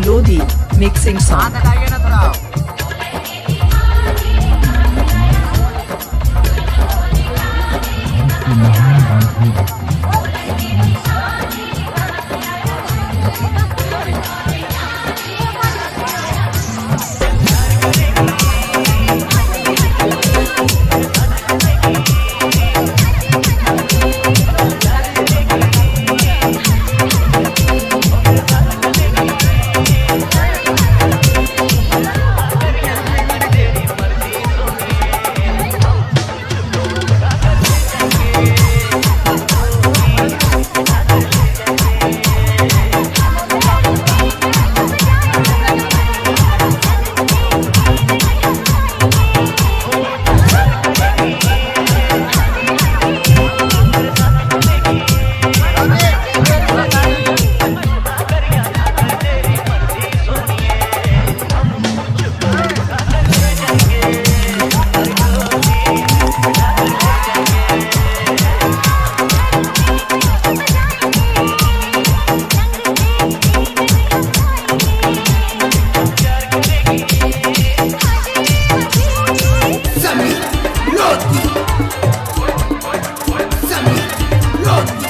Lodhi mixing sound. हटाइए ना थोड़ा। Samir Lodhi. Samir Lodhi.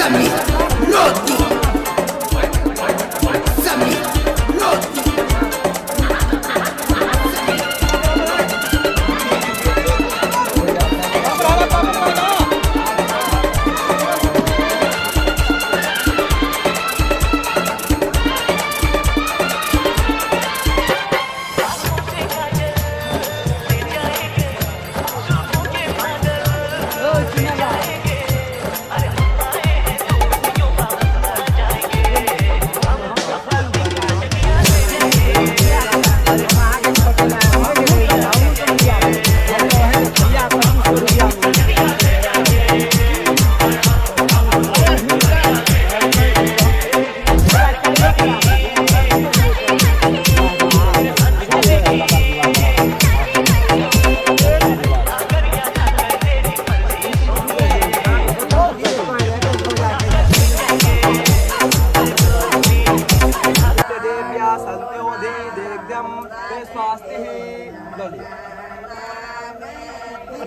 Samir Lodhi. Samir Lodhi.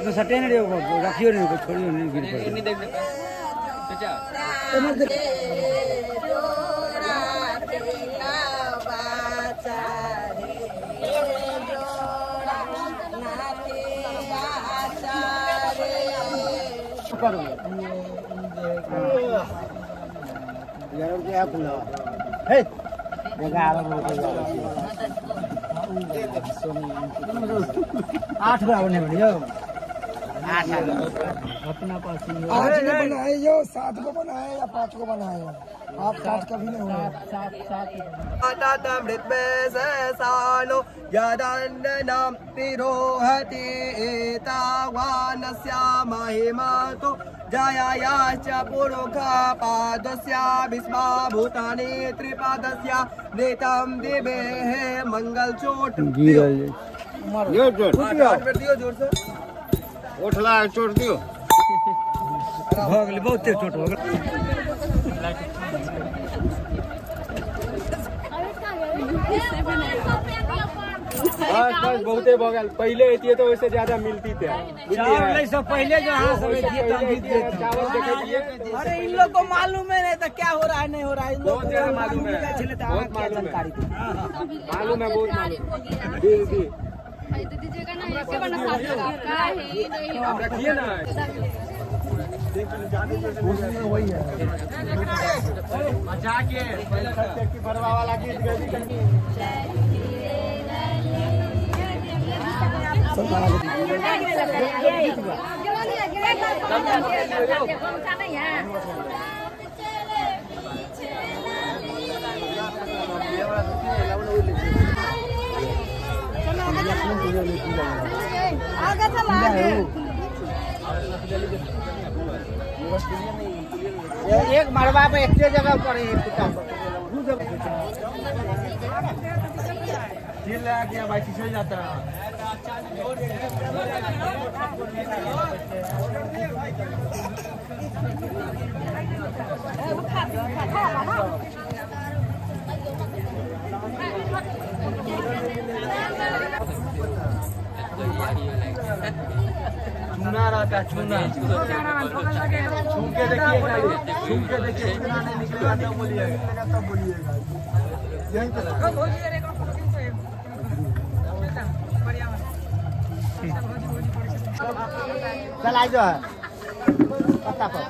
तो सटे नहीं रखियो नहीं, छोड़ियो नहीं, गिर पड़े। 8 बराबर नहीं बनी। अपना पास आज ने बनाए यो 7 को बनाए या 5 को बनाए, आप 7 कभी नहीं हुए। महिमा जायायाश्च पुरुषा पादस्य भीष्मा भूतानि त्रिपादस्य नेतं दिवेः मंगल चोट दियो जोर से उठला चोट दियो। भऽ गेलै, बहुते चोट भऽ गेल। बस बस बहुते भऽ गेल। पहिले अतियै तो वैसे ज्यादा मिलती थे। चावल से पहले जो अहाँ सब अतियै तऽ हम जीत जैतियै। चावल देखिए। अरे इन लोग को मालूम है नहीं तो क्या हो रहा है नहीं हो रहा है। इन लोग बहुत ज्यादा मालूम है, बहुत मालूम है, मालूम है, बहुत मालूम है। दी दी आप रखिए ना। वही है बचा के भरवा वाला गीत। एक मरवा पे एक जगह पर दिल लगा गया भाई, खिंच जाता है। चूना रहता है, चूना। छू के देखिए, छू के देखिए, चूना नहीं निकलेगा तो बोलिएगा, तब बोलिएगा। यही तो चल आ जो है पत्ता पर।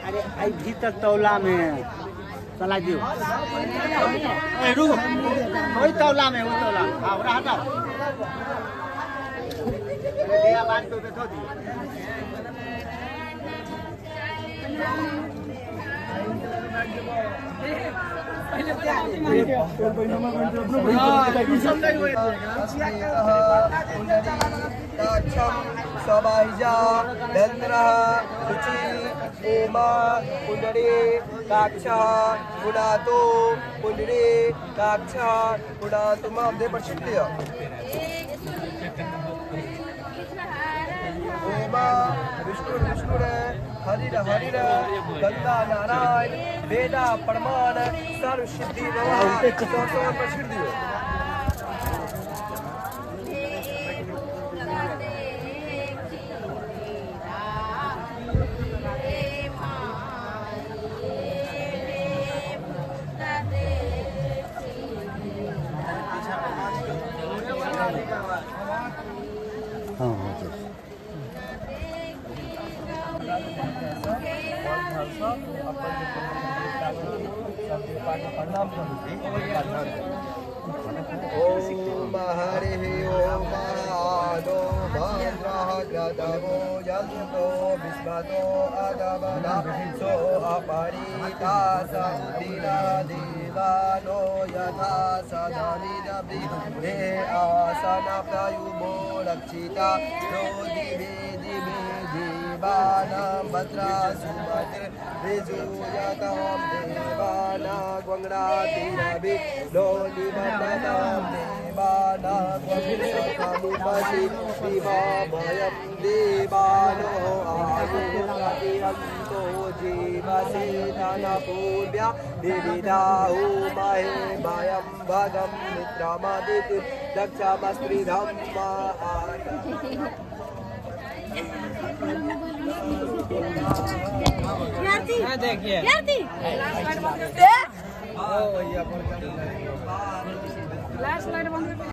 अरे आई भीतर तौला में चला दियो। रुको, वही तौला में, वो तौला। हाँ ओकरा हटाओ। दिया बार को बैठो दियो। विष्णु विष्णु हरि हरि गंगा नारायण वेदा प्रमाण सर्व सिद्धि नमः। दियो हाँ हाँ ओम हरि ओम आदो भद्रः ग्रदवो यन्तो विस्मतो अदवना सो अपरिता सन्तिना देवानो यथा सदनिदवि आसन प्रयुभो रक्षिता नो दिवे दिवे देवानां भद्रा सुमतिर्विजूयतां देवानां ग्वङ्ग्रातिरभि नो निबन्धतां देवानां ग्वङ्ग्समुपसि विमामयं देवानो आयुरतिरन्तो जीवसे धनपूर्व्या विविधाहुमहे भयं भगं मित्रमदिति दक्षमस्त्रिधं मा देखिए।